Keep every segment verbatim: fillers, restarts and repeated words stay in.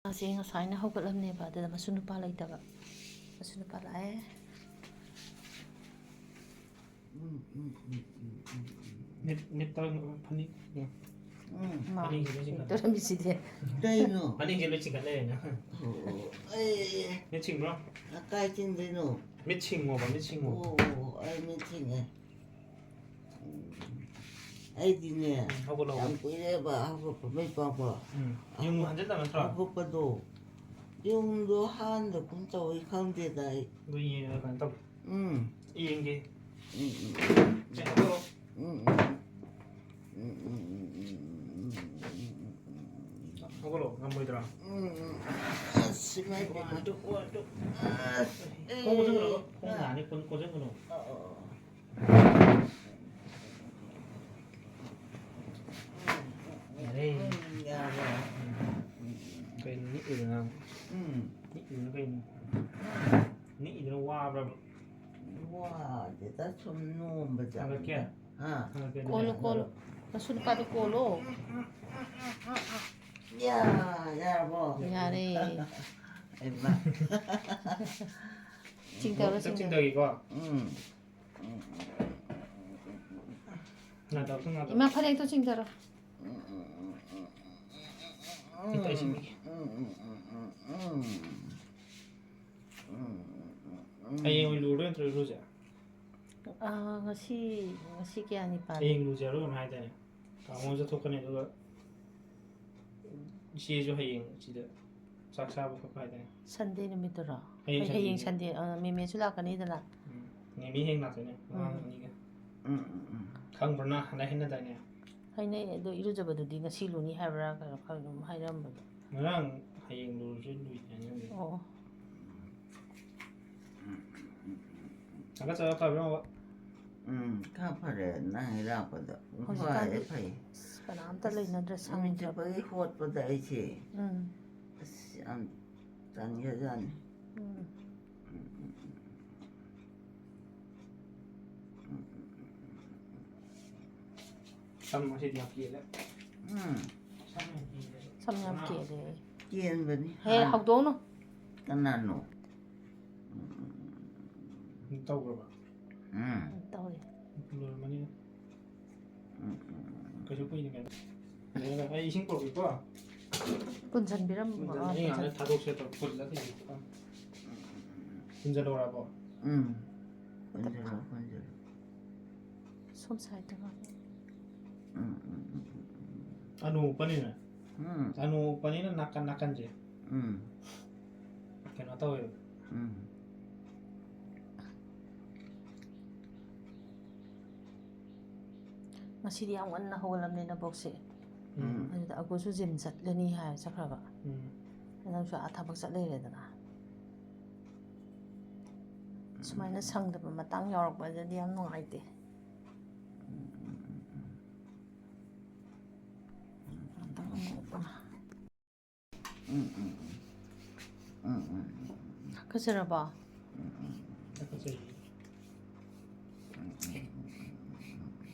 ꯃꯥꯁꯦ ꯉꯁꯥꯏꯅ ꯍꯧꯒꯠꯂꯝꯅꯦꯕ, ꯑꯗꯨꯗ ꯃꯁꯨ ꯅꯨꯄꯥ ꯂꯩꯇꯕ꯫ ꯃꯁꯨ ꯅꯨꯄꯥ ꯂꯥꯛꯑꯦ꯫ ꯎꯝ, ꯎꯝ, ꯎꯝ, ꯎꯝ, ꯎꯝ, ꯎꯝ. ꯅꯤꯠ ꯅꯤꯠ ꯇꯧꯔ ꯐꯅꯤꯡ ꯎꯝ. ꯃꯥ ꯐꯅꯤꯡꯁꯦ ꯂꯣꯏ ꯆꯤꯡꯈꯠꯂꯦ꯫ ꯇꯧꯔꯝꯃꯤꯁꯤꯗꯤ꯫ ꯀꯩꯅꯣ? ꯐꯅꯤꯡꯁꯦ ꯂꯣꯏ ꯆꯤꯡꯈꯠ ꯂꯩꯔꯦꯅ꯫ ꯑꯣ, ꯑꯩ, ꯃꯤꯠ ꯁꯤꯡꯕ꯭ꯔꯣ? ꯀꯥꯏ ꯆꯤꯡꯗꯣꯏꯅꯣ? ꯃꯤꯠ ꯁꯤꯡꯉꯣꯕ, ꯃꯤꯠ ꯁꯤꯡꯉꯣ꯫ ꯑꯣ, ꯑꯩ ꯃꯤꯠ ꯁꯤꯡꯉꯦ꯫ ꯎꯝ. ꯑꯩꯗꯤꯅꯦ, ꯍꯧꯒꯠꯂꯣ, ꯌꯥꯝ ꯍꯧꯒꯠꯂꯣ꯫ ꯀꯨꯏꯔꯦꯕ ꯍꯧꯒꯠꯄ, ꯃꯩ ꯄꯥꯛꯄ꯫ ꯎꯝ. ꯌꯨꯝ ꯍꯟꯖꯤꯟꯗꯕ ꯅꯠꯇ꯭ꯔꯣ? ꯍꯧꯒꯠꯄꯗꯣ, ꯌꯨꯝꯗꯣ ꯍꯥꯟꯗꯒꯨꯝ ꯇꯧꯏ, ꯈꯪꯗꯦꯗ ꯑꯩ꯫ ꯑꯗꯨ ꯌꯦꯡꯉꯒ ꯀꯩꯅꯣ ꯇꯧ꯫ ꯎꯝ. ꯌꯦꯡꯒꯦ꯫ ꯎꯝ, ꯎꯝ. ꯁꯦ, ꯍꯧꯒꯠꯂꯣ꯫ ꯎꯝ, ꯎꯝ. ꯎꯝ, ꯎꯝ, ꯎꯝ, ꯎꯝ, ꯎꯝ, ꯎꯝ, ꯎꯝ, ꯎꯝ, ꯎꯝ, ꯎꯝ. ꯍꯧꯒꯠꯂꯣ, ꯉꯝꯃꯣꯏꯗ꯭ꯔꯣ? ꯎꯝ, ꯎꯝ. ꯑꯁ, ꯏꯃꯥꯏ ꯄꯦꯝꯃ. One, two, one, two. ꯑꯁ, ꯈꯣꯡ ꯀꯣꯟꯁꯤꯟꯒꯅꯨ, ꯑꯦ. ꯈꯣꯡ ꯅꯥꯅꯤ, ꯀꯣꯟ-, ꯀꯣꯟꯁꯤꯟꯒꯅꯨ꯫ ꯑꯣ, ꯑꯣ, ꯑꯣ. ꯌꯥꯔꯦ꯫ ꯎꯝ, ꯌꯥꯔꯦ. ꯀꯩꯅꯣ ꯅꯤꯛꯏꯗꯨꯅ? ꯎꯝ. ꯅꯤꯛꯏꯗꯨꯅ ꯀꯩꯅꯣ? ꯅꯤꯛꯏꯗꯨꯅ ꯋꯥꯕ꯭ꯔꯕ? ꯋꯥꯗꯦꯗ, ꯁꯨꯝ ꯅꯣꯝꯕꯗ. ꯊꯥꯡꯒꯠꯀꯦ? ꯍꯥ? ꯊꯥꯡꯒꯠꯀꯦ? ꯀꯣꯜꯂꯨ, ꯀꯣꯜꯂꯨ꯫ ꯃꯁꯨ ꯅꯨꯄꯥꯗꯣ ꯀꯣꯜꯂꯣ꯫ ꯌꯥ, ꯌꯥꯔꯕꯣ? ꯌꯥꯔꯦ꯫ ꯍꯩꯃꯥ. ꯆꯤꯡꯊꯔꯣ, ꯈꯤꯇꯪ ꯆꯤꯡꯊꯔꯣ꯫ ꯆꯤꯡꯊꯒꯦꯀꯣ? ꯎꯝ. ꯅꯥꯗꯕꯁꯨ ꯅꯥꯗꯕ꯫ ꯏꯃꯥ, ꯐꯅꯦꯛꯇꯣ ꯆꯤꯡꯊꯔꯣ꯫ ꯁꯤ ꯇꯩꯁꯤꯟꯕꯤꯒꯦ꯫ ꯎꯝ, ꯎꯝ, ꯎꯝ, ꯎꯝ, ꯎꯝ. ꯎꯝ, ꯎꯝ, ꯎꯝ, ꯎꯝ. ꯍꯌꯦꯡ ꯑꯣꯏꯅ ꯂꯨꯔꯗꯣꯏ ꯅꯠꯇ꯭ꯔꯣ, ꯏꯔꯨꯁꯦ? ꯑꯥ, ꯉꯁꯤ, ꯉꯁꯤ ꯀꯌꯥꯅꯤ ꯄꯥꯜꯂꯤ? ꯍꯌꯦꯡ ꯂꯨꯁꯦ ꯍꯥꯏꯕ꯭ꯔꯣ ꯀꯩꯅꯣꯝ ꯍꯥꯏꯗꯥꯏꯅꯦ? ꯇꯥꯃꯣ ꯆꯠꯊꯣꯛꯀꯅꯤ, ꯑꯗꯨꯒ ꯏꯆꯦꯁꯨ ꯍꯌꯦꯡ ꯁꯤꯗ ꯆꯥꯛ ꯆꯥꯕ ꯈꯣꯠꯄ ꯍꯥꯏꯗꯥꯏꯅꯦ? ꯁꯟꯗꯦ ꯅꯨꯃꯤꯠꯇꯨꯔꯣ? ꯍꯌꯦꯡ ꯍꯣꯏ, ꯍꯌꯦꯡ ꯁꯟꯗꯦ꯫ ꯁꯟꯗꯦ꯫ ꯑꯥ, ꯃꯦꯃꯦꯁꯨ ꯂꯥꯛꯀꯅꯤꯗꯅ꯫ ꯎꯝ. ꯅꯦꯃꯤ ꯍꯌꯦꯡ ꯂꯥꯛꯇꯣꯏꯅꯦ, ꯑꯉꯥꯡ ꯎꯝ꯫ ꯑꯅꯤꯒ꯫ ꯎꯝ, ꯎꯝ, ꯎꯝ. ꯈꯪꯕ꯭ꯔꯣ, ꯅꯪ ꯍꯥꯟꯅ ꯍꯥꯏꯅꯗꯥꯏꯅꯦ? ꯍꯥꯏꯅꯩ, ꯑꯗꯣ ꯏꯔꯨꯖꯕꯗꯨꯗꯤ ꯉꯁꯤ ꯂꯨꯅꯤ ꯍꯥꯏꯕ꯭ꯔꯥ, ꯀꯩꯅꯣ, ꯈꯔ ꯑꯗꯨꯝ ꯍꯥꯏꯔꯝꯕꯗꯣ꯫ ꯉꯔꯥꯡ ꯍꯌꯦꯡ ꯂꯨꯔꯁꯨ ꯂꯨꯏ ꯍꯥꯏꯅꯕꯅꯦ꯫ ꯑꯣ꯫ ꯍꯥꯀꯠꯆꯕ ꯐꯕ꯭ꯔꯣ? ꯎꯝ, ꯈꯔ ꯐꯔꯦ ꯅꯪ ꯂꯥꯛꯄꯗ꯫ ꯍꯧꯖꯤꯛꯀꯥꯟꯗꯤ ꯐꯔꯦ, ꯐꯩ꯫ ꯑꯁ, ꯀꯅꯥꯝꯇ ꯂꯩꯅꯗ꯭ꯔꯦ, ꯅꯨꯃꯤꯠ ꯁꯪꯗ꯭ꯔꯦ꯫ ꯆꯨꯞꯄꯒꯤ ꯍꯣꯠꯄꯗ ꯑꯩꯁꯦ, ꯎꯝ, ꯑꯁ, ꯌꯥꯝ ꯇꯟꯈ꯭ꯔꯖꯥꯠꯅꯤ꯫ ꯎꯝ꯫ ꯁꯝ ꯑꯁꯤꯗꯤ ꯌꯥꯝ ꯀꯦꯜꯂꯦ꯫ ꯎꯝ꯫ ꯁꯝ ꯌꯥꯝ ꯀꯦꯜꯂꯦ꯫ ꯁꯝ ꯌꯥꯝ ꯀꯦꯜꯂꯦ꯫ ꯀꯦꯟꯕꯅꯤ꯫ ꯍꯦ, ꯍꯥꯟꯅ꯫ ꯍꯧꯗꯣꯛꯎꯅꯨ꯫ ꯀꯅꯥꯅꯣ? ꯇꯧꯈ꯭ꯔꯕ? ꯎꯝ꯫ ꯇꯧꯔꯦ꯫ ꯂꯣꯏꯔꯝꯃꯅꯤ꯫ ꯎꯝ, ꯎꯝ, ꯎꯝ꯫ ꯀꯩꯁꯨ ꯀꯨꯏꯅ ꯀꯩꯅꯣ꯫ ꯂꯩꯔꯒ ꯑꯩ ꯏꯁꯤꯡ ꯄꯨꯔꯛꯀꯦꯀꯣ꯫ ꯄꯨꯟꯁꯤꯟꯕꯤꯔꯝꯃꯣ꯫ ꯄꯨꯟꯁꯤꯟ-, ꯑꯥ, ꯑꯩ ꯉꯥꯏꯍꯥꯛ ꯄꯨꯟꯁꯤꯟ-, ꯊꯥꯗꯣꯛꯁꯦ ꯇꯧ-, ꯄꯨꯜꯂ ꯊꯝꯒꯦꯀꯣ꯫ ꯄꯨꯟꯁꯤꯜꯍꯧꯔꯕꯣ? ꯎꯝ꯫ ꯄꯨꯟꯁꯤꯜꯂꯣ, ꯄꯨꯟꯁꯤꯜꯂꯣ꯫ ꯁꯣꯝ ꯁꯥꯏꯠꯇ ꯉꯥꯛ꯫ ꯎꯝ, ꯎꯝ, ꯎꯝ, ꯎꯝ, ꯎꯝ꯫ ꯑꯅꯨ ꯎꯞꯄꯅꯤꯅ꯫ ꯎꯝ꯫ ꯑꯅꯨ ꯎꯞꯄꯅꯤꯅ ꯅꯥꯀꯟ ꯅꯥꯀꯟꯁꯦ꯫ ꯎꯝ꯫ ꯀꯩꯅꯣ ꯇꯧꯋꯦꯕ꯫ ꯎꯝ꯫ ꯉꯁꯤꯗꯤ ꯌꯥꯝ ꯉꯟꯅ ꯍꯧꯒꯠꯂꯝꯅꯦ ꯅꯕꯣꯛꯁꯦ꯫ ꯎꯝ꯫ ꯑꯗꯨꯗ ꯑꯒꯨꯁꯨ ꯖꯤꯝ ꯆꯠꯂꯅꯤ ꯍꯥꯏ ꯆꯠꯈ꯭ꯔꯕ꯫ ꯎꯝ꯫ ꯅꯪꯁꯨ ꯑꯥ ꯊꯕꯛ ꯆꯠ ꯂꯩꯔꯦꯗꯅ꯫ ꯁꯨꯃꯥꯏꯅ ꯁꯪꯗꯕ ꯃꯇꯥꯡ ꯌꯥꯎꯔꯛꯄꯗꯗꯤ ꯌꯥꯝ ꯅꯨꯡꯉꯥꯏꯇꯦ꯫ ꯎꯝ, ꯎꯝ, ꯎꯝ, ꯎꯝ꯫ ꯉꯥꯛꯇꯪ ꯑꯃꯨꯛ ꯎꯝ, ꯎꯝ, ꯎꯝ꯫ ꯎꯝ, ꯎꯝ, ꯎꯝ, ꯎꯝ꯫ ꯍꯥꯀꯠꯆꯔꯕꯣ? ꯎꯝ, ꯎꯝ꯫ ꯍꯥꯀꯠꯆꯩ꯫ ꯎꯝ, ꯎꯝ, ꯎꯝ, ꯎꯝ, ꯎꯝ꯫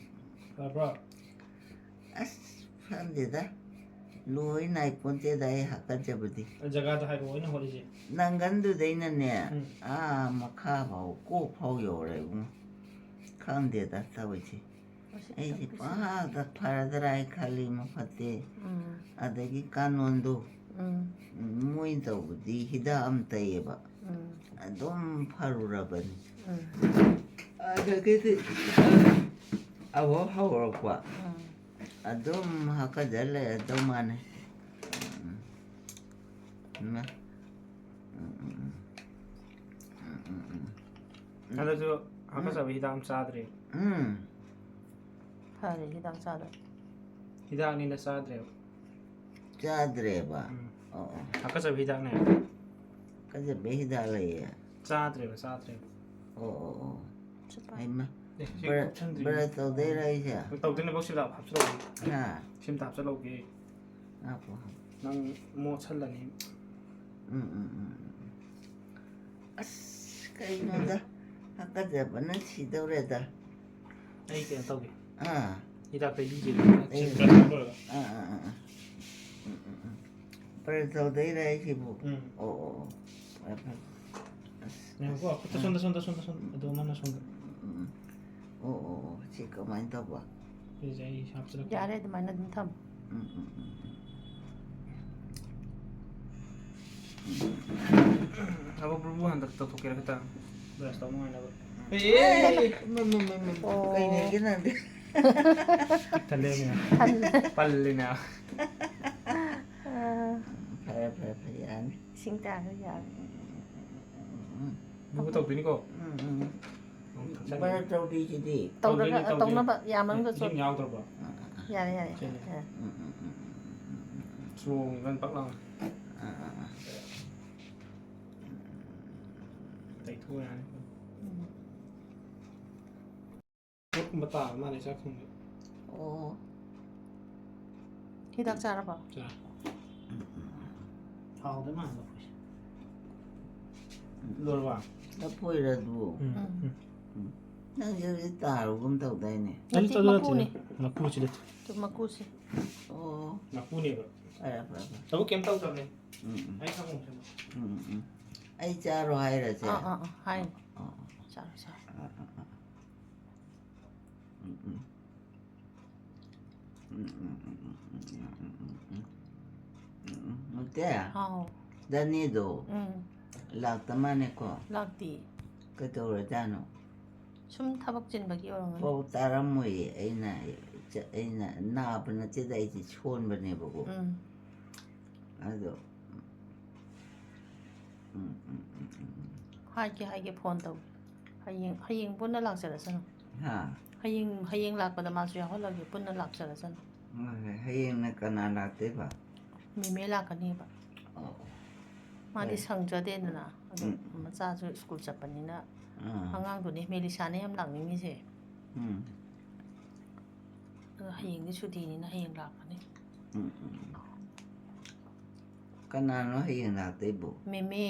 ꯐꯕ꯭ꯔꯣ? ꯑꯁ, ꯈꯪꯗꯦꯗ꯫ ꯂꯣꯏ ꯅꯥꯏꯄꯣꯟꯇꯦꯗ ꯑꯩ ꯍꯥꯀꯠꯆꯕꯗꯤ꯫ ꯖꯒꯥꯗꯣ ꯍꯥꯏꯔꯛꯑꯣ, ꯑꯩꯅ ꯍꯣꯠꯂꯤꯁꯦ꯫ ꯅꯪꯒꯟꯗꯨꯗꯩꯅꯅꯦ, ꯎꯝ꯫ ꯑꯥ ꯃꯈꯥ ꯐꯥꯎ, ꯀꯣꯛ ꯐꯥꯎ ꯌꯧꯔꯦ ꯏꯕꯨꯡꯉꯣ꯫ ꯈꯪꯗꯦꯗ ꯇꯧꯔꯤꯁꯦ꯫ ꯑꯩꯁꯦ ꯄꯪꯍꯥꯗ ꯐꯔꯗ꯭ꯔꯥ ꯍꯥꯏ ꯈꯜꯂꯤ, ꯃꯐꯠꯇꯦ꯫ ꯎꯝ꯫ ꯑꯗꯒꯤ ꯀꯥꯅꯣꯟꯗꯣ ꯎꯝ꯫ ꯃꯣꯏꯅ ꯇꯧꯕꯗꯤ ꯍꯤꯗꯥꯛ ꯑꯃ ꯇꯩꯌꯦꯕ꯫ ꯎꯝ꯫ ꯑꯗꯨꯝ ꯐꯔꯨꯔꯕꯅꯤ꯫ ꯎꯝ꯫ ꯑꯗꯒꯤꯗꯤ ꯑꯃꯨꯛ ꯍꯧꯔꯛꯄ꯫ ꯎꯝ꯫ ꯑꯗꯨꯝ ꯍꯥꯀꯠꯖ ꯂꯩꯔꯗꯧ ꯃꯥꯟꯅꯩ꯫ ꯎꯝ꯫ ꯏꯃꯥ꯫ ꯎꯝ, ꯎꯝ, ꯎꯝ꯫ ꯎꯝ, ꯎꯝ, ꯎꯝ꯫ ꯎꯝ꯫ ꯍꯟꯗꯛꯁꯨ ꯍꯥꯀꯠꯆꯕ ꯍꯤꯗꯥꯛ ꯑꯃ ꯆꯥꯗ꯭ꯔꯦ꯫ ꯎꯝ꯫ ꯐꯔꯦ, ꯍꯤꯗꯥꯛ ꯆꯥꯗ꯫ ꯍꯤꯗꯥꯛꯅꯤꯅ ꯆꯥꯗ꯭ꯔꯦꯕ꯫ ꯆꯥꯗ꯭ꯔꯦꯕ? ꯎꯝ꯫ ꯑꯣ, ꯑꯣ꯫ ꯍꯥꯀꯠꯆꯕ ꯍꯤꯗꯥꯛꯅꯦ꯫ ꯍꯥꯀꯠꯆꯕ ꯍꯤꯗꯥꯛ ꯂꯩꯌꯦ? ꯆꯥꯗ꯭ꯔꯦꯕ, ꯆꯥꯗ꯭ꯔꯦꯕ꯫ ꯑꯣ, ꯑꯣ, ꯑꯣ꯫ ꯆꯠꯄ꯫ ꯍꯩꯃꯥ꯫ ꯑꯦ, ꯁꯤ ꯕ꯭ꯔ-, ꯀꯨꯞꯁꯟꯗ꯭ꯔꯤ꯫ ꯕ꯭ꯔꯁ ꯇꯧꯗꯣꯏꯔꯥ ꯑꯩꯁꯦ? ꯇꯧꯗꯣꯏꯅꯦ, ꯕꯣꯛꯁꯤꯗ ꯍꯥꯞꯆꯜꯂꯛꯑꯣ꯫ ꯍꯥ? ꯁꯤꯝꯇ ꯍꯥꯞꯆꯜꯍꯧꯒꯦ꯫ ꯍꯥꯞꯄꯣ, ꯍꯥꯞꯄꯣ꯫ ꯅꯪ ꯃꯣꯠꯁꯜꯂꯅꯤ꯫ ꯎꯝ, ꯎꯝ, ꯎꯝ, ꯎꯝ꯫ ꯑꯁ, ꯀꯩꯅꯣꯗ, ꯍꯥꯀꯠꯆꯕꯅ ꯁꯤꯗꯧꯔꯦꯗ꯫ ꯑꯩ ꯀꯩꯅꯣ ꯇꯧꯒꯦ꯫ ꯑꯥ꯫ ꯍꯤꯗꯥꯛ ꯇꯩꯕꯤꯒꯦ꯫ ꯑꯩ-, ꯁꯤ ꯕ꯭ꯔꯁ ꯂꯣꯏꯔꯒ꯫ ꯑꯥ, ꯑꯥ, ꯑꯥ, ꯑꯥ꯫ ꯎꯝ, ꯎꯝ, ꯎꯝ꯫ ꯄ꯭ꯔꯦꯁ ꯇꯧꯗꯣꯏꯔꯥ ꯑꯩꯁꯤꯕꯨ? ꯎꯝ꯫ ꯑꯣ, ꯑꯣ, ꯑꯣ꯫ ꯐꯔꯦ, ꯐꯔꯦ꯫ ꯑꯁ, ꯉꯥꯏꯈꯣꯀꯣ, ꯑꯁ, ꯈꯨꯠꯇ ꯑ꯫ ꯁꯣꯝꯗ, ꯁꯣꯝꯗ, ꯁꯣꯝꯗ, ꯁꯣꯝꯗ꯫ ꯑꯗꯣ ꯑꯃꯅ ꯁꯣꯝꯗ꯫ ꯎꯝ, ꯎꯝ꯫ ꯑꯣ, ꯑꯣ, ꯑꯣ꯫ ꯁꯤ ꯀꯃꯥꯏꯅ ꯇꯧꯕ? ꯁꯤꯁꯦ ꯑꯩ ꯍꯥꯞꯆꯤꯜꯂꯛꯀꯦ꯫ ꯌꯥꯔꯦ, ꯑꯗꯨꯃꯥꯏꯅ ꯑꯗꯨꯝ ꯊꯝꯃꯣ꯫ ꯎꯝ, ꯎꯝ, ꯎꯝ, ꯎꯝ꯫ ꯎꯝ꯫ ꯊꯕꯛ ꯕ꯭ꯔꯨ ꯕ꯭ꯔꯨ ꯍꯟꯗꯛ ꯇꯧꯊꯣꯛꯀꯦꯔꯥ ꯈꯤꯇꯪ? ꯕ꯭ꯔꯁ ꯇꯧ ꯅꯨꯡꯉꯥꯏꯅꯕ꯫ ꯎꯝ꯫ ꯑꯦ! ꯏꯃ, ꯏꯃ, ꯏꯃ, ꯏꯃ꯫ ꯑꯣ꯫ ꯀꯩ ꯂꯩꯒꯦ ꯅꯪꯗꯤ? ꯄꯤꯛ ꯊꯜꯂꯦ ꯃꯌꯥꯝ꯫ ꯊꯜꯂꯦ꯫ ꯄꯜꯂꯤꯅꯦ꯫ ꯑꯥ꯫ ꯐꯔꯦ, ꯐꯔꯦ, ꯐꯔꯦ, ꯌꯥꯔꯅꯤ꯫ ꯏꯁꯤꯡ ꯇꯥꯔꯒ ꯌꯥꯔꯦ꯫ ꯎꯝ, ꯎꯝ, ꯎꯝ, ꯎꯝ꯫ ꯅꯪꯕꯨ ꯇꯧꯗꯣꯏꯅꯤꯀꯣ? ꯎꯝ, ꯎꯝ꯫ ꯑꯃꯨꯛ ꯊꯛꯆꯟꯒꯦ꯫ ꯕꯔ ꯇꯧꯔꯤꯁꯤꯗꯤ꯫ ꯇꯧꯔꯒ, ꯇꯧꯗꯣꯏꯅꯦ, ꯇꯧꯗꯣꯏꯅꯦ꯫ ꯇꯧꯅꯕ ꯌꯥ ꯃꯅꯨꯡꯗ ꯆꯣꯠ-, ꯏꯁꯤꯡ ꯌꯥꯎꯗ꯭ꯔꯕꯣ? ꯎꯝ, ꯎꯝ, ꯎꯝ꯫ ꯌꯥꯔꯦ, ꯌꯥꯔꯦ, ꯁꯤꯅꯦ꯫ ꯌꯥꯔꯦ꯫ ꯎꯝ, ꯎꯝ, ꯎꯝ, ꯎꯝ, ꯎꯝ, ꯎꯝ, ꯎꯝ, ꯎꯝ꯫ ꯆꯣꯡꯉꯤꯕ ꯄꯛ ꯂꯥꯎꯅ꯫ ꯎꯝ, ꯎꯝ, ꯎꯝ, ꯎꯝ, ꯎꯝ꯫ ꯇꯩꯊꯣꯛ ꯌꯥꯔꯅꯤ꯫ ꯎꯝ꯫ ꯄꯣꯠꯀꯨꯝꯕ ꯇꯥꯕ ꯃꯥꯜꯂꯦ ꯆꯥꯛ ꯊꯣꯡꯕꯗ꯫ ꯑꯣ꯫ ꯍꯤꯗꯥꯛ ꯆꯥꯔꯕꯣ? ꯆꯥꯔꯦ꯫ ꯍꯥꯎꯗꯣꯏ ꯃꯥꯟꯕ ꯑꯩꯈꯣꯏꯁꯦ꯫ ꯂꯣꯏꯔꯕ? ꯂꯐꯣꯏꯔ ꯑꯗꯨ? ꯎꯝ, ꯎꯝ꯫ ꯎꯝ꯫ ꯎꯝ꯫ ꯅꯪꯁꯦ ꯍꯧꯖꯤꯛ ꯇꯥꯔꯨꯒꯨꯝ ꯇꯧꯗꯥꯏꯅꯦ? ꯑꯩꯁꯨ ꯅꯠꯇꯦ, ꯆꯠꯂꯨ ꯃꯀꯨꯅꯦ꯫ ꯅꯠꯇꯦ, ꯃꯀꯨꯁꯤ ꯅꯠꯇꯦ꯫ ꯑꯗꯨ ꯃꯀꯨꯁꯦ꯫ ꯑꯣ꯫ ꯃꯀꯨꯅꯦꯕ꯫ ꯐꯔꯦ, ꯐꯔꯦ, ꯐꯔꯦ꯫ ꯊꯕꯛ ꯀꯩꯝ ꯇꯧꯗꯕꯅꯦ꯫ ꯎꯝ, ꯎꯝ꯫ ꯑꯩ ꯊꯕꯛ ꯑꯃꯨꯛ ꯁꯦꯝꯃꯛꯀꯦ꯫ ꯎꯝ, ꯎꯝ, ꯎꯝ꯫ ꯑꯩ ꯆꯥꯔꯣ ꯍꯥꯏꯔꯁꯦ? ꯑꯥ, ꯑꯥ, ꯑꯥ, ꯍꯥꯏ꯫ ꯑꯣ, ꯑꯣ꯫ ꯆꯥꯔꯣ, ꯆꯥꯔꯣ꯫ ꯑꯥ, ꯑꯥ, ꯑꯥ꯫ ꯎꯝ, ꯎꯝ꯫ ꯎꯝ, ꯎꯝ, ꯎꯝ, ꯎꯝ꯫ ꯎꯝ, ꯎꯝ, ꯃꯨꯔꯇꯤ? ꯍꯥꯎ꯫ ꯗꯅꯤꯗꯣ ꯎꯝ꯫ ꯂꯥꯛꯇ ꯃꯥꯅꯦꯀꯣ? ꯂꯥꯛꯇꯦ꯫ ꯀꯩꯗꯧꯔꯖꯥꯠꯅꯣ? ꯁꯨꯝ ꯊꯕꯛ ꯆꯤꯟꯕꯒꯤ ꯑꯣꯏꯔꯝꯒꯅꯤ꯫ ꯄꯥꯎ ꯇꯥꯔꯝꯃꯣꯏꯌꯦ꯫ ꯑꯩꯅ, ꯑꯩꯅ ꯅꯥꯕ ꯅꯠꯇꯦꯗ, ꯑꯩꯁꯦ ꯁꯣꯟꯕꯅꯦꯕꯀꯣ꯫ ꯎꯝ꯫ ꯑꯗꯣ, ꯎꯝ, ꯎꯝ, ꯎꯝ, ꯎꯝ, ꯎꯝ꯫ ꯍꯥꯏꯒꯦ, ꯍꯥꯏꯒꯦ, ꯐꯣꯟ ꯇꯧꯒꯦ꯫ ꯍꯌꯦꯡ, ꯍꯌꯦꯡ ꯄꯨꯟꯅ ꯂꯥꯛꯆꯔꯁꯅꯨ꯫ ꯍꯥ? ꯍꯌꯦꯡ, ꯍꯌꯦꯡ ꯂꯥꯛꯄꯗ ꯃꯥꯁꯨ ꯌꯥꯎꯍꯜꯂꯒꯦ, ꯄꯨꯟꯅ ꯂꯥꯛꯆꯔꯁꯅꯨ꯫ ꯍꯣꯏ, ꯍꯣꯏ꯫ ꯍꯌꯦꯡꯅ ꯀꯅꯥ ꯂꯥꯛꯇꯣꯏꯕ? ꯃꯦꯃꯦ ꯂꯥꯛꯀꯅꯦꯕ꯫ ꯑꯣ꯫ ꯃꯥꯗꯤ ꯍꯣꯏ꯫ ꯁꯪꯖꯗꯦꯗꯅ꯫ ꯑꯗꯣ ꯎꯝ꯫ ꯃꯆꯥꯁꯨ ꯁ꯭ꯀꯨꯜ ꯆꯠꯄꯅꯤꯅ ꯑꯥ꯫ ꯑꯉꯥꯡꯗꯨꯅꯦ ꯃꯦꯂꯤꯁꯥꯅ ꯌꯥꯝ ꯂꯥꯛꯅꯤꯡꯉꯤꯁꯦ꯫ ꯎꯝ꯫ ꯑꯗꯣ ꯍꯌꯦꯡꯗꯤ ꯁꯨꯇꯤꯅꯤꯅ ꯍꯌꯦꯡ ꯂꯥꯛꯀꯅꯤ꯫ ꯎꯝ, ꯎꯝ, ꯎꯝ꯫ ꯀꯅꯥꯅꯣ ꯍꯌꯦꯡ ꯂꯥꯛꯇꯣꯏꯕꯣ? ꯃꯦꯃꯦ꯫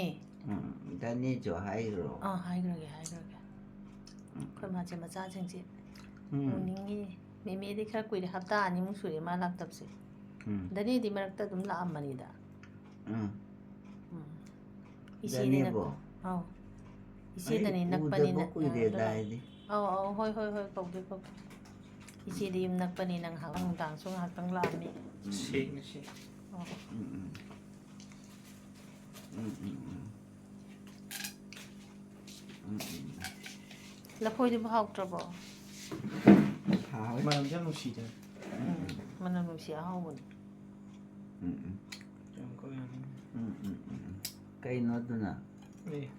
ꯎꯝ, ꯗꯅꯤꯁꯨ ꯍꯥꯏꯈ꯭ꯔꯣ? ꯑꯥ, ꯍꯥꯏꯈ꯭ꯔꯒꯦ, ꯍꯥꯏꯈ꯭ꯔꯒꯦ꯫ ꯎꯝ꯫ ꯑꯩꯈꯣꯏ ꯃꯥꯁꯦ ꯃꯆꯥꯁꯤꯡꯁꯦ ꯎꯝ꯫ ꯎꯅꯤꯡꯉꯤ꯫ ꯃꯦꯃꯦꯗꯤ ꯈꯔ ꯀꯨꯏꯔꯦ, ꯍꯞꯇꯥ ꯑꯅꯤꯃꯨꯛ ꯁꯨꯔꯦ ꯃꯥ ꯂꯥꯛꯇꯕꯁꯦ꯫ ꯎꯝ꯫ ꯗꯅꯤꯗꯤ ꯃꯔꯛꯇ ꯑꯗꯨꯝ ꯂꯥꯛꯑꯝꯕꯅꯤꯗ꯫ ꯎꯝ꯫ ꯎꯝ꯫ ꯏꯆꯦꯗꯤ ꯅꯛ-, ꯖꯥꯅꯤꯕꯣ? ꯑꯧ꯫ ꯏꯆꯦꯗꯅꯤ ꯑꯩ ꯅꯛꯄꯅꯤꯅ ꯎꯗꯕ ꯀꯨꯏꯔꯦꯗ ꯌꯥꯔꯗ꯭ꯔꯥ? ꯑꯩꯗꯤ꯫ ꯑꯧ, ꯑꯧ, ꯍꯣꯏ, ꯍꯣꯏ, ꯍꯣꯏ, ꯀꯧꯒꯦ, ꯀꯧꯒꯦ꯫ ꯏꯆꯦꯗꯤ ꯌꯨꯝ ꯅꯛꯄꯅꯤꯅ ꯉꯥꯏꯍꯥꯛ ꯅꯨꯡꯗꯥꯡꯁꯨ ꯉꯥꯏꯍꯥꯛꯇꯪ ꯂꯥꯛꯑꯝꯃꯤ꯫ ꯎꯝ꯫ ꯁꯦꯡꯅ ꯁꯦꯡ-, ꯑꯧ꯫ ꯎꯝ, ꯎꯝ꯫ ꯎꯝ, ꯎꯝ, ꯎꯝ꯫ ꯎꯝ, ꯎꯝ꯫ ꯂꯐꯣꯏꯗꯨꯕꯨ ꯍꯥꯎꯇ꯭ꯔꯕꯣ? ꯍꯥꯎꯋꯦ꯫ ꯃꯅꯝꯁꯦ ꯌꯥꯝ ꯅꯨꯡꯁꯤꯗꯅ꯫ ꯎꯝ, ꯎꯝ꯫ ꯃꯅꯝ ꯅꯨꯡꯁꯤ, ꯑꯍꯥꯎꯕꯅꯤ꯫ ꯎꯝ, ꯎꯝ꯫ ꯌꯥꯝ ꯀꯧ ꯌꯥꯅꯤ꯫ ꯎꯝ, ꯎꯝ, ꯎꯝ, ꯎꯝ꯫ ꯀꯩꯅꯣ ꯑꯗꯨꯅ? ꯑꯦ꯫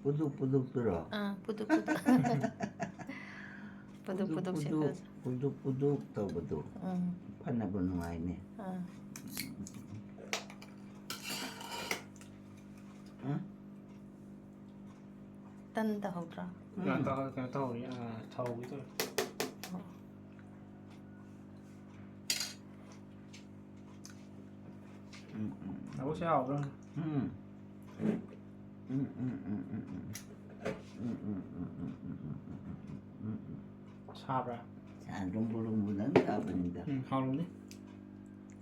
ꯄꯨꯗꯨꯛ ꯄꯨꯗꯨꯛꯇꯨꯔꯣ? ꯑꯥ, ꯄꯨꯗꯨꯛ ꯄꯨꯗꯨꯛ꯫ ꯄꯨꯗꯨꯛ ꯄꯨꯗꯨꯛ ꯄꯨꯗꯨꯛ ꯁꯦꯠꯄ꯫ ꯄꯨꯗꯨꯛ ꯄꯨꯗꯨꯛ ꯇꯧꯕꯗꯣ꯫ ꯎꯝ꯫ ꯐꯅꯕꯨ ꯅꯨꯡꯉꯥꯏꯅꯦ꯫ ꯑꯥ꯫ ꯎꯝ? ꯇꯟ ꯇꯧꯍꯧꯗ꯭ꯔꯣ? ꯀꯩꯅꯣ ꯎꯝ꯫ ꯇꯧꯍꯧ-, ꯀꯩꯅꯣ ꯇꯧꯍꯧꯔꯤ, ꯑꯥ, ꯊꯧꯍꯧꯒꯦ ꯇꯧꯔꯤ꯫ ꯑꯣ꯫ ꯎꯝ, ꯎꯝ꯫ ꯅꯕꯨꯛꯁꯦ ꯍꯥꯎꯕ꯭ꯔꯥ? ꯎꯝ꯫ ꯎꯝ, ꯎꯝ, ꯎꯝ, ꯎꯝ, ꯎꯝ꯫ ꯎꯝ, ꯎꯝ, ꯎꯝ, ꯎꯝ, ꯎꯝ, ꯎꯝ, ꯎꯝ, ꯎꯝ, ꯎꯝ, ꯎꯝ, ꯎꯝ꯫ ꯁꯥꯕ꯭ꯔꯥ? ꯁꯥ ꯂꯨꯝꯕꯨ ꯂꯨꯝꯕꯨꯗꯪ ꯁꯥꯕꯅꯤꯗ꯫ ꯎꯝ, ꯍꯥꯎꯔꯝꯅꯤ꯫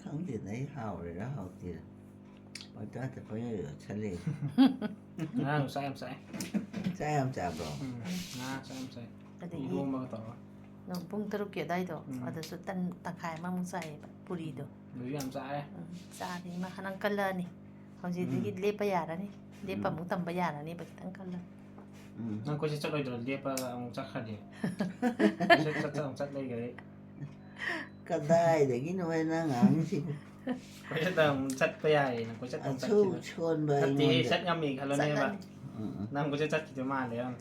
ꯈꯪꯗꯦꯗ ꯑꯩ ꯍꯥꯎꯔꯤꯔꯥ ꯍꯥꯎꯇ꯭ꯔꯤꯔꯥ꯫ ꯄꯪꯆꯥꯗ ꯄꯪꯌꯣ ꯌꯣꯠꯁꯜꯂꯦ꯫ ꯉꯔꯥꯡ ꯆꯥꯛ ꯌꯥꯝ ꯆꯥꯏ꯫ ꯆꯥꯛ ꯌꯥꯝ ꯆꯥꯕ꯭ꯔꯣ? ꯎꯝ, ꯉꯔꯥꯡ ꯆꯥꯛ ꯌꯥꯝ ꯆꯥꯏ꯫ ꯑꯗꯒꯤ ꯏꯔꯣꯝꯕꯒ ꯇꯧꯔꯒ꯫ ꯅꯨꯡ-, ꯄꯨꯡ ꯇꯔꯨꯛꯀꯤ ꯑꯗꯥꯏꯗꯣ, ꯎꯝ꯫ ꯑꯗꯨꯁꯨ ꯇꯟ ꯇꯪꯈꯥꯏ ꯑꯃꯃꯨꯛ ꯆꯥꯏꯌꯦꯕ, ꯄꯨꯔꯤꯗꯣ꯫ ꯍꯧꯖꯤꯛ ꯌꯥꯝ ꯆꯥꯔꯦ꯫ ꯎꯝ, ꯆꯥꯔꯗꯤ ꯏꯃꯥ ꯅꯪ ꯀꯜꯂꯛꯑꯅꯤ꯫ ꯍꯧꯖꯤꯛꯇꯒꯤ ꯎꯝ꯫ ꯂꯦꯞꯄ ꯌꯥꯔꯅꯤ꯫ ꯂꯦꯞꯄ ꯎꯝ꯫ ꯑꯃꯨꯛ ꯇꯝꯕ ꯌꯥꯔꯅꯤꯕ ꯈꯤꯇꯪ ꯀꯜꯂ꯫ ꯎꯝ꯫ ꯅꯪ ꯀꯣꯏꯆꯠ ꯆꯠꯂꯣꯏꯗ꯭ꯔꯣ? ꯂꯦꯞꯄꯒ ꯑꯃꯨꯛ ꯆꯠꯈ꯭ꯔꯗꯤ? ꯀꯣꯏꯆꯠ ꯆꯠ-, ꯑꯃꯨꯛ ꯆꯠ ꯂꯩꯈ꯭ꯔꯗꯤ? ꯀꯗꯥꯏꯗꯒꯤꯅꯣꯍꯦ ꯅꯪ ꯉꯥꯡꯉꯤꯁꯤꯕꯨ? ꯀꯣꯏꯆꯠꯇ ꯑꯃꯨꯛ ꯆꯠꯄ ꯌꯥꯏꯌꯦꯅ ꯀꯣꯏꯆꯠꯇ ꯑꯃꯨꯛ ꯑꯁꯨꯛ ꯆꯠꯈꯤꯕ꯫ ꯁꯣꯟꯕ ꯅꯠꯇꯦ, ꯑꯩꯉꯣꯟꯗ꯫ ꯆꯠ ꯉꯝꯃꯤ ꯈꯜꯂꯣꯅꯦꯕ꯫ ꯆꯠꯂꯅꯤ꯫ ꯎꯝ, ꯎꯝ꯫ ꯅꯪ ꯀꯣꯏꯆꯠ ꯆꯠꯈꯤꯗꯣꯏ ꯃꯥꯜꯂꯦ ꯌꯥꯝ꯫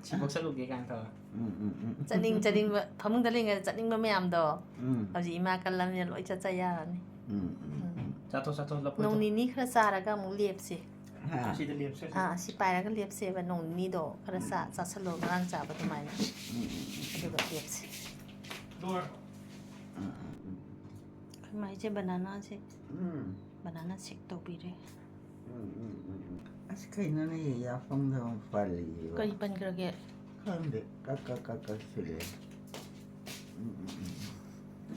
ꯁꯤꯐꯧ ꯆꯠꯂꯨꯒꯦ ꯀꯥꯏꯅ ꯇꯧꯔ꯫ ꯎꯝ, ꯎꯝ, ꯎꯝ꯫ ꯆꯠꯅꯤꯡ ꯆꯠꯅꯤꯡꯕ, ꯐꯃꯨꯡꯗ ꯂꯩꯉꯩꯗ ꯆꯠꯅꯤꯡꯕ ꯃꯌꯥꯝꯗꯣ ꯎꯝ꯫ ꯍꯧꯖꯤꯛ ꯏꯃꯥ ꯀꯜꯂꯝꯅꯤꯅ ꯂꯣꯏ ꯆꯠꯆ ꯌꯥꯔꯅꯤ꯫ ꯎꯝ, ꯎꯝ, ꯎꯝ꯫ ꯎꯝ꯫ ꯆꯥꯊꯣꯛ, ꯆꯥꯊꯣꯛ, ꯂꯐꯣꯏ ꯅꯣꯡ ꯆꯥ-, ꯅꯤꯅꯤ ꯈꯔ ꯆꯥꯔꯒ ꯑꯃꯨꯛ ꯂꯦꯞꯁꯦ꯫ ꯍꯥ꯫ ꯑꯁꯤꯗ ꯂꯦꯞꯁꯦ꯫ ꯑꯥ, ꯑꯁꯤ ꯄꯥꯏꯔꯒ ꯂꯦꯞꯁꯦꯕ ꯅꯣꯡ ꯅꯤꯅꯤꯗꯣ꯫ ꯈꯔ ꯆꯥ-, ꯎꯝ꯫ ꯆꯥꯁꯜꯂꯣ, ꯉꯔꯥꯡ ꯆꯥꯕ ꯑꯗꯨꯃꯥꯏꯅ꯫ ꯎꯝ, ꯎꯝ, ꯎꯝ꯫ ꯑꯗꯨꯒ ꯂꯦꯞꯁꯦ꯫ ꯂꯣꯏꯔꯦ꯫ ꯎꯝ, ꯎꯝ, ꯎꯝ꯫ ꯑꯩꯈꯣꯏ ꯃꯥꯏꯁꯦ ꯕꯅꯥꯅꯥꯁꯦ, ꯎꯝ꯫ ꯕꯅꯥꯅꯥ ꯁꯦꯛ ꯇꯧꯕꯤꯔꯦ꯫ ꯎꯝ, ꯎꯝ, ꯎꯝ, ꯎꯝ꯫ ꯑꯁ, ꯀꯩꯅꯣꯅꯦ, ꯌꯥꯐꯝꯗ ꯑꯃꯨꯛ ꯄꯜꯂꯤꯁꯤꯕꯣ? ꯀꯔꯤ ꯄꯟꯈ꯭ꯔꯒꯦ? ꯈꯪꯗꯦ, ꯀꯛ, ꯀꯛ, ꯀꯛ, ꯀꯛ ꯁꯤꯜꯂꯦ꯫ ꯎꯝ, ꯎꯝ, ꯎꯝ, ꯎꯝ꯫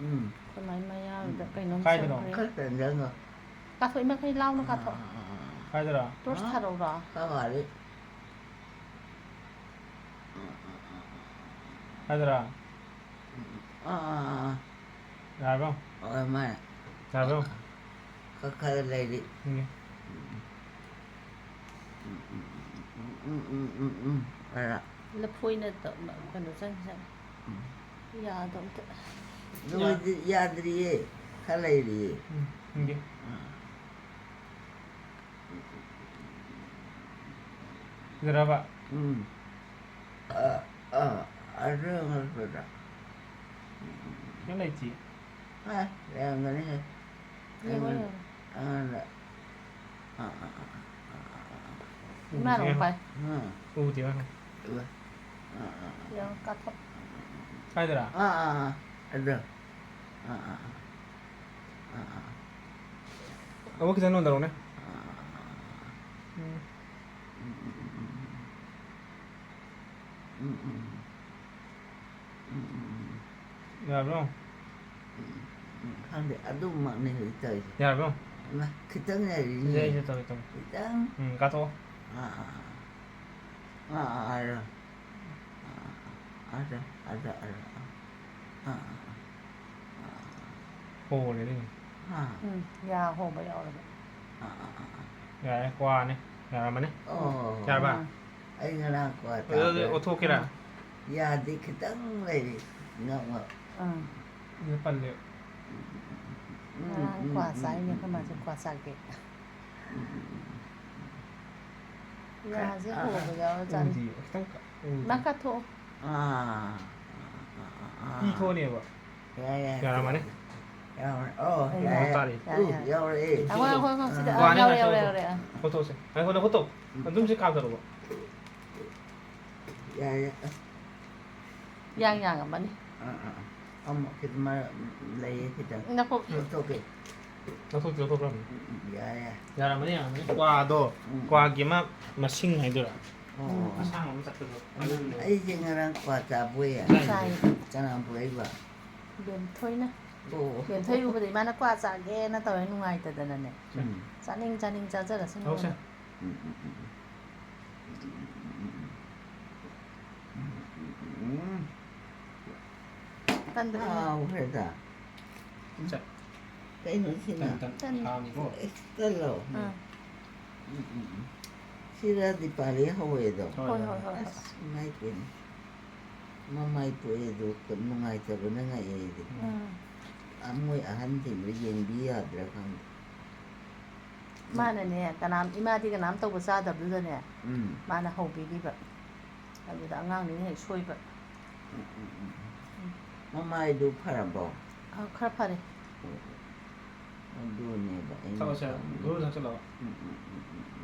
ꯎꯝ꯫ ꯑꯩꯈꯣꯏ ꯃꯥꯏ ꯃꯌꯥꯗꯨꯗ ꯀꯩꯅꯣꯝ ꯀꯥꯏꯗꯅꯣ? ꯆꯣꯡꯈ꯭ꯔꯦ꯫ ꯈꯔ ꯆꯪꯁꯤꯜꯂꯣ꯫ ꯀꯥꯊꯣꯛ, ꯏꯃꯥ, ꯈꯔ ꯂꯥꯎꯅ ꯀꯥꯊꯣꯛ꯫ ꯑꯥ, ꯑꯥ, ꯑꯥ, ꯑꯥ꯫ ꯀꯥꯏꯗꯔꯥ? ꯇꯣꯔꯆ ꯍꯥ? ꯊꯥꯔꯛꯎꯔꯣ? ꯀꯥ ꯋꯥꯔꯤ? ꯀꯥꯏꯗꯔꯥ? ꯑꯥ, ꯑꯥ, ꯑꯥ, ꯑꯥ꯫ ꯌꯥꯔꯕ? ꯍꯣꯏ, ꯃꯥꯅꯦ꯫ ꯌꯥꯔꯕ? ꯈꯔ, ꯈꯔ ꯂꯩꯔꯤ꯫ ꯎꯝ꯫ ꯎꯝ, ꯎꯝ, ꯎꯝ, ꯎꯝ, ꯎꯝ, ꯎꯝ, ꯎꯝ, ꯎꯝ, ꯎꯝ, ꯎꯝ꯫ ꯑꯔꯥ꯫ ꯂꯐꯣꯏꯅ ꯇꯧ-, ꯀꯩꯅꯣ ꯆꯪ-, ꯆꯪ-, ꯎꯝ꯫ ꯌꯥꯗ ꯑꯝꯇ꯫ ꯅꯣꯏꯗꯤ ꯌꯥꯗ꯭ꯔꯤꯌꯦ, ꯈꯔ ꯂꯩꯔꯤꯌꯦ꯫ ꯎꯝ, ꯌꯦꯡꯒꯦ꯫ ꯑꯥ꯫ ꯁꯤꯗꯔꯕ? ꯎꯝ꯫ ꯑꯥ, ꯑꯥ, ꯑꯗꯨ ꯉꯛꯄꯗ꯫ ꯀꯩꯝ ꯂꯩꯇꯦ꯫ ꯑꯦ, ꯂꯩꯔꯝꯒꯅꯤꯍꯦ꯫ ꯌꯦꯡꯉꯣ, ꯑꯩꯉꯣꯟ-, ꯌꯦꯡꯉꯣ꯫ ꯑꯩꯉꯣꯟꯗ꯫ ꯑꯥ, ꯑꯥ, ꯑꯥ, ꯑꯥ, ꯑꯥ, ꯑꯥ, ꯑꯥ꯫ ꯏꯃꯥꯅ ꯑꯃꯨꯛ ꯄꯥꯏ꯫ ꯎꯝ꯫ ꯎꯗꯦꯕ꯫ ꯎꯕ꯫ ꯑꯥ, ꯑꯥ, ꯑꯥ꯫ ꯌꯦꯡꯉꯣ, ꯀꯥꯊꯣꯛ꯫ ꯀꯥꯏꯗꯔꯥ? ꯑꯥ, ꯑꯥ, ꯑꯥ꯫ ꯑꯗꯣ꯫ ꯑꯥ, ꯑꯥ, ꯑꯥ꯫ ꯑꯥ, ꯑꯥ, ꯑꯥ꯫ ꯑꯃꯨꯛ ꯈꯤꯇꯪ ꯅꯣꯟꯊꯔꯛꯎꯅꯦ꯫ ꯑꯥ, ꯑꯥ, ꯑꯥ, ꯑꯥ꯫ ꯎꯝ꯫ ꯎꯝ, ꯎꯝ, ꯎꯝ, ꯎꯝ, ꯎꯝ꯫ ꯎꯝ, ꯎꯝ, ꯎꯝ꯫ ꯎꯝ, ꯎꯝ, ꯎꯝ꯫ ꯌꯥꯔꯕ꯭ꯔꯣ? ꯎꯝ, ꯎꯝ, ꯈꯪꯗꯦ꯫ ꯑꯗꯨꯃꯛꯅꯦ ꯍꯧꯖꯤꯛ ꯇꯧꯔꯤꯁꯦ꯫ ꯌꯥꯔꯕ꯭ꯔꯣ? ꯏꯃꯥ, ꯈꯤꯇꯪ ꯂꯩꯔꯤꯅꯦ꯫ ꯁꯤꯗꯩꯁꯤꯗ ꯇꯧꯔꯦ, ꯇꯧꯔꯦ꯫ ꯈꯤꯇꯪ꯫ ꯎꯝ, ꯀꯥꯊꯣꯛꯑꯣ꯫ ꯑꯥ, ꯑꯥ, ꯑꯥ꯫ ꯑꯥ, ꯑꯥ, ꯑꯥ, ꯑꯥ꯫ ꯑꯗ, ꯑꯗ, ꯑꯗ, ꯑꯥ꯫ ꯑꯥ, ꯑꯥ, ꯑꯥ꯫ ꯑꯥ꯫ ꯍꯣꯔꯦ ꯑꯗꯨꯏꯅꯦ꯫ ꯑꯥ꯫ ꯎꯝ, ꯌꯥ ꯍꯣꯕ ꯌꯥꯎꯔꯕ꯫ ꯑꯥ, ꯑꯥ, ꯑꯥ, ꯑꯥ꯫ ꯌꯥꯔꯦ, ꯀ꯭ꯋꯥꯅꯦ꯫ ꯌꯥꯔꯝꯃꯅꯤ꯫ ꯑꯣ꯫ ꯌꯥꯔꯕ? ꯎꯝ꯫ ꯑꯩ ꯉꯔꯥꯡ ꯀ꯭ꯋꯥ ꯑꯗꯨꯗꯤ ꯆꯥꯕꯗ ꯑꯣꯠꯊꯣꯛꯀꯦꯔꯥ? ꯌꯥꯗꯤ ꯈꯤꯇꯪ ꯂꯩꯔꯤ, ꯉꯛ ꯉꯛ꯫ ꯑꯥ꯫ ꯑꯗꯨ ꯄꯜꯂꯦ꯫ ꯎꯝ, ꯉꯔꯥꯡ ꯎꯝ, ꯀ꯭ꯋꯥ ꯎꯝ, ꯆꯥꯏꯅꯦ, ꯎꯝ, ꯑꯩꯈꯣꯏ ꯃꯥꯁꯦ ꯎꯝ꯫ ꯀ꯭ꯋꯥ ꯆꯥꯒꯦ꯫ ꯎꯝ, ꯎꯝ, ꯎꯝ, ꯎꯝ꯫ ꯌꯥꯁꯦ ꯑꯥ, ꯍꯣꯕ ꯌꯥꯎꯔꯖꯥꯠꯅꯤ꯫ ꯎꯗꯤꯌꯦ, ꯈꯤꯇꯪ ꯀ-, ꯎꯗꯦ꯫ ꯅꯪ ꯀꯥꯊꯣꯛꯑꯣ꯫ ꯑꯥ, ꯑꯥ, ꯑꯥ, ꯑꯥ꯫ ꯏ ꯊꯣꯛꯑꯅꯦꯕ꯫ ꯌꯥꯔꯦ, ꯌꯥꯔꯦ꯫ ꯌꯥꯔꯝꯃꯅꯤ꯫ ꯌꯥꯔꯦ꯫ ꯑꯣ, ꯎꯝ, ꯌꯥꯔꯦ꯫ ꯇꯥꯔꯤ꯫ ꯎ, ꯌꯥꯎꯔꯛꯑꯦ꯫ ꯉꯥꯏꯈꯣ, ꯉꯥꯏꯈꯣ, ꯉꯥꯏꯈꯣ, ꯁꯤꯗ ꯋꯥꯅꯤ, ꯌꯥꯎꯔꯦ, ꯉꯥꯏꯈꯣ, ꯌꯥꯎꯔꯦ, ꯉꯥꯏꯈꯣ꯫ ꯌꯥꯎꯔꯦ꯫ ꯑꯥ꯫ ꯐꯣꯇꯣꯁꯦ꯫ ꯉꯥꯏꯈꯣ, ꯅꯪ ꯐꯣꯇꯣ꯫ ꯑꯗꯨꯝ ꯁꯤ ꯀꯥꯞꯊꯔꯛꯑꯣ꯫ ꯌꯥꯔꯦ꯫ ꯌꯥꯡ ꯌꯥꯡꯉꯝꯃꯅꯤ꯫ ꯑꯥ, ꯑꯥ, ꯑꯥ꯫ ꯑꯃꯨꯛ ꯈꯤꯇꯪ ꯃꯔꯛ ꯂꯩꯌꯦ ꯈꯤꯇꯪ꯫ ꯅꯈꯣꯛ꯫ ꯂꯧꯊꯣꯛꯀꯦ꯫ ꯂꯧꯊꯣꯛ, ꯂꯧꯊꯣꯛꯈ꯭ꯔꯕꯅꯤ꯫ ꯎꯝ, ꯎꯝ, ꯌꯥꯔꯦ, ꯌꯥꯔꯦ꯫ ꯌꯥꯔꯝꯃꯅꯤ, ꯌꯥꯔꯝꯃꯅꯤ꯫ ꯀ꯭ꯋꯥꯗꯣ, ꯎꯝ꯫ ꯀ꯭ꯋꯥꯒꯤ ꯑꯃ ꯃꯁꯤꯡ ꯍꯥꯏꯗꯣꯏꯔꯥ? ꯑꯣ, ꯑꯣ꯫ ꯑꯁꯥꯡꯕ ꯑꯃ ꯆꯠꯄꯗꯣ꯫ ꯎꯝ, ꯑꯗꯨꯅꯦ꯫ ꯑꯩꯁꯦ ꯉꯔꯥꯡ ꯀ꯭ꯋꯥ ꯆꯥꯕꯣꯏꯌꯦ꯫ ꯆꯥꯏ꯫ ꯀꯅꯥ ꯄꯨꯔꯛꯏꯕ? ꯕꯦꯝꯊꯣꯏꯅ꯫ ꯑꯣ꯫ ꯕꯦꯝꯊꯣꯏ ꯎꯕꯗ ꯏꯃꯥꯅ ꯀ꯭ꯋꯥ ꯆꯥꯒꯦꯅ ꯇꯧꯔꯦ, ꯅꯨꯡꯉꯥꯏꯇꯗꯅꯅꯦ꯫ ꯎꯝ꯫ ꯆꯥꯅꯤꯡ ꯆꯥꯅꯤꯡ ꯆꯥꯖꯔꯁꯅꯨ꯫ ꯂꯧꯁꯦ꯫ ꯎꯝ, ꯎꯝ, ꯎꯝ, ꯎꯝ꯫ ꯎꯝ, ꯎꯝ, ꯎꯝ, ꯎꯝ꯫ ꯇꯟꯗꯣ ꯏꯃꯥ꯫ ꯍꯥꯎꯈ꯭ꯔꯦꯗ꯫ ꯁꯦ꯫ ꯀꯩꯅꯣ ꯁꯤꯅ? ꯇꯟ, ꯇꯟ꯫ ꯇꯟ꯫ ꯍꯥꯎꯅꯤꯀꯣ꯫ ꯑꯦꯛꯁꯇ꯭ꯔꯥ ꯂꯧ꯫ ꯎꯝ꯫ ꯎꯝ, ꯎꯝ, ꯎꯝ꯫ ꯁꯤꯔ ꯗꯤꯄꯥꯂꯤ ꯍꯧꯋꯦꯗꯣ꯫ ꯍꯣꯏ, ꯍꯣꯏ, ꯍꯣꯏ꯫ ꯍꯣꯏ, ꯍꯣꯏ, ꯍꯣꯏ꯫ ꯑꯁ, ꯏꯃꯥꯏ ꯄꯦꯝꯃ꯫ ꯃꯃꯥꯏ ꯄꯣꯛꯑꯦꯗꯣ ꯅꯨꯡꯉꯥꯏꯇꯕꯅ ꯉꯛꯑꯦ ꯑꯩꯗꯤ꯫ ꯎꯝ꯫ ꯑ, ꯃꯣꯏ ꯑꯍꯟꯁꯤꯡꯗꯣ ꯌꯦꯡꯕꯤ ꯌꯥꯗ꯭ꯔꯥ ꯈꯪꯗꯦ꯫ ꯃꯥꯅꯅꯦ, ꯀꯅꯥꯝ, ꯏꯃꯥꯗꯤ ꯀꯅꯥꯝ ꯇꯧꯕ ꯆꯥꯗꯕꯗꯨꯗꯅꯦ, ꯎꯝ꯫ ꯃꯥꯅ ꯍꯧꯕꯤꯔꯤꯕ꯫ ꯑꯗꯨꯗ ꯑꯉꯥꯡꯅꯤꯅ ꯍꯦꯛ ꯁꯣꯏꯕ꯫ ꯎꯝ, ꯎꯝ, ꯎꯝ꯫ ꯃꯃꯥꯏꯗꯨ ꯐꯔꯕꯣ? ꯑ, ꯈꯔ ꯐꯔꯦ꯫ ꯑꯗꯨꯅꯦꯕ ꯑꯩꯅ ꯊꯛꯑꯣꯁꯦ, ꯄꯥꯝꯃꯤꯁꯦ꯫ ꯒꯨꯔꯨ ꯊꯛꯆꯜꯂꯣ꯫ ꯎꯝ, ꯎꯝ, ꯎꯝ, ꯎꯝ꯫